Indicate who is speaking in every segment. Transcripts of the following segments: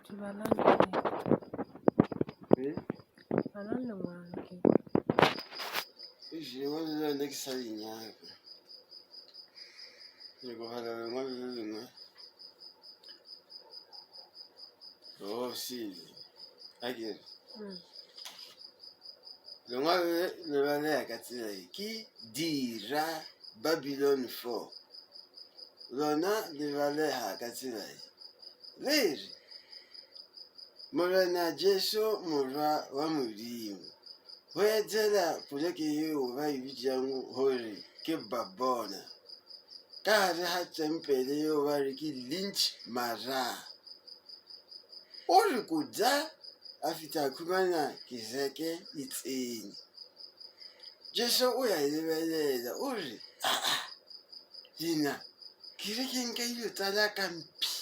Speaker 1: Motho balang ke. Balang lengwalo ke.
Speaker 2: Eish, lengwalo le lone ke sa le nyaka. Ke nyaka go bala lengwalo le lengwe. Oh, sele. A ke re. Lengwalo le le baleya ka tsela ye ke dira Babylon 4. Lona le baleha ka tsela ye. Le re, Morena Jesu Morwa wa Modimo, go etela poleke yeo ba e bitšago gore ke Babona, ka gare ga tempele yeo ba re ke Lynch Mara. O re kuda a fihla a khumana kereke e tsene. Jesu o ya e lebelela o re, Aa, lena kereke nka ile tsala ka mphi.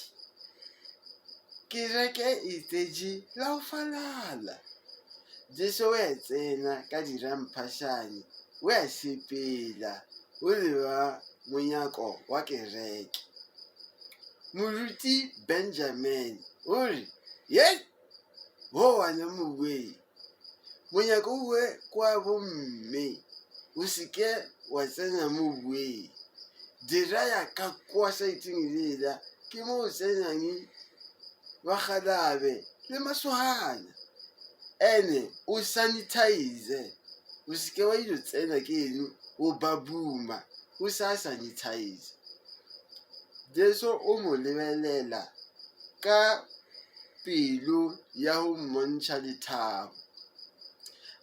Speaker 2: Kereke e tsetše la go falala. Jesu o ya tsena ka diramphašane, o ya sepela, o leba monyako wa kereke. Moruti Benjamin o re, Yei! Ho wana mowe! Monyako owe kwa bomme, o se ke wa tsena mowe. Dira ya ka kwa saeteng lela, ke mo o tsenang bakgalabe le masogana. Ene o sanitize, o se ke wa ilo tsena keno o babuma o sa sanitize. Jesu o mo lebelela ka pelo ya go mmontšha lethabo.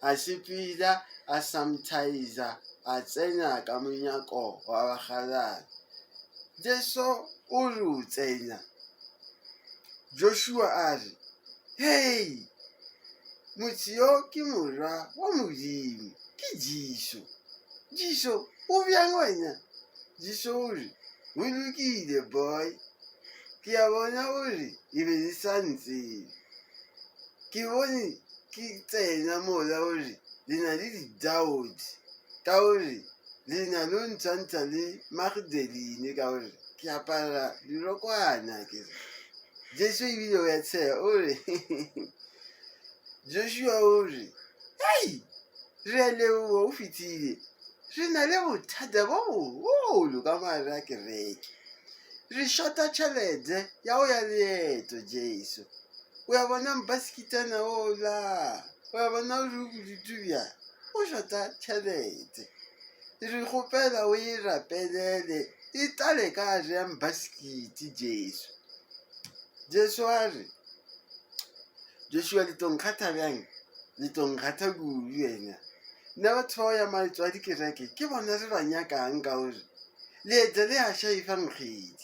Speaker 2: A sepela a sanitizer a tsena ka monyako wa bakgalabje. Jesu o re o tsena, Joshua a re, Hei! Motse yo ke Morwa wa Modimo, ke Jesu. Jesu, o bjang wena? Jesu o re, Go lokile, boy. Ke a bona gore e be le sa ntsebe. Ke bone ke tsena mola gore le na le di-doubt ka gore le na le go ntshwantsha le Magdeline ka gore ke apara dirokwana ke re. Jesu ebile o ya tsheya o re Joshua o re, Hei, re a leboga o fetile. Re na le bothata bo bogolo ka mogare ga kereke. Re shota tšhelete ya go ya leeto, Jesu. O ya bona mpasekitana ola, o ya bona o re o bodutu bjang, o shota tšhelete. Re kgopela o e rapelele e tlale ka gare ya mbasekiti, Jesu. Jesu a re, Joshua le tlo nkgatha bjang? Le tlo nkgatha kudu wena. Nna batho ba go ya maeto a dikereke ke bona re ba nyakang ka gore leeto le a šaifa nkgedi.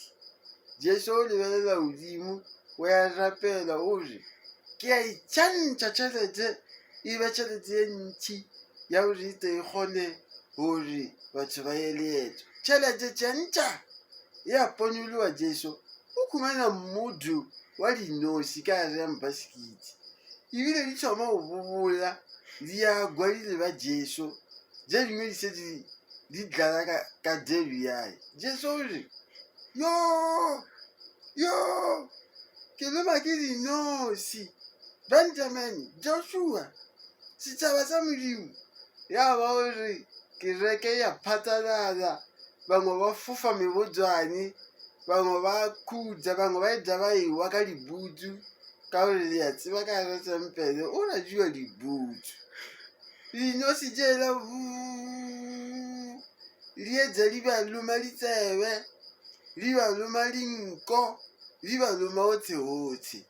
Speaker 2: Jesu o lebelela godimo o ya rapela o re ke a itšhantšha tšhelete e be tšhelete ye ntši ya gore e tle e kgone gore batho ba ye leeto. Tšhelete tšentšha ya ponyologa Jesu o khumana mmudu wa dinosi ka gare ga mpasekiti ebile di thoma go bobola di ya gwa di leba Jesu tše dingwe di šetše di dlala ka dedu yae. Jesu o re, Yo! Yo! Ke loma ke dinosi. Benjamin, Joshua, setšhaba sa Modimo. Ya ba o re kereke ya phatlalala, bangwe ba fofa mebotwane, bangwe ba khutša, bangwe ba etla ba ewa ka dibutsu, ka gore le a tseba ka gare tempele o radiwa dibutsu. Dinosi tšela buu, di etša di ba loma ditsebe, di ba loma dinko, di ba loma gotshe-gotshe.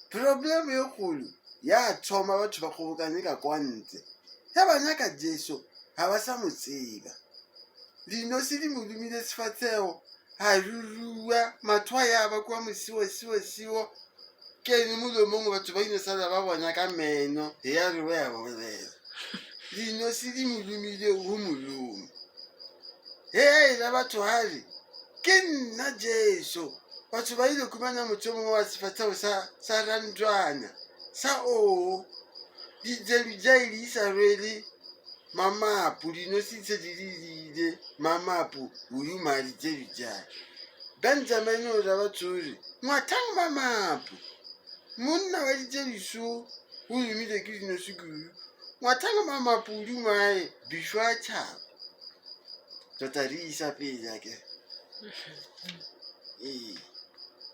Speaker 2: Problem e kgolo ya thoma batho ba kgobokane ka kwa ntle. Ge ba nyaka Jesu ga ba sa mo tseba. Dinosi di mo lomile sefahlego, a rurua, matho a ya ba kwa mosiwo-siwo-siwo. Ke eng molomong batho ba ile sala ba bona ka meno ya re ya bolela. Dinosi di mo lomile go molomo. He a ela batho a re, Ke nna Jesu. Batho ba ile khumana motho o mongwe wa sefahlego sa, sa rantwana, sa oo. Ditselu tša di sa rwele mamapo, dinosi tse di di mamapo godimo ga ditselu tša. Benjamin o ra batho o re, Ngwathang mamapo. Monna wa ditšediso o lomile ke dinose kudu. Ngwathang mamapudu mae bishwa tšhaba. Tota re isa pele ake. Ee.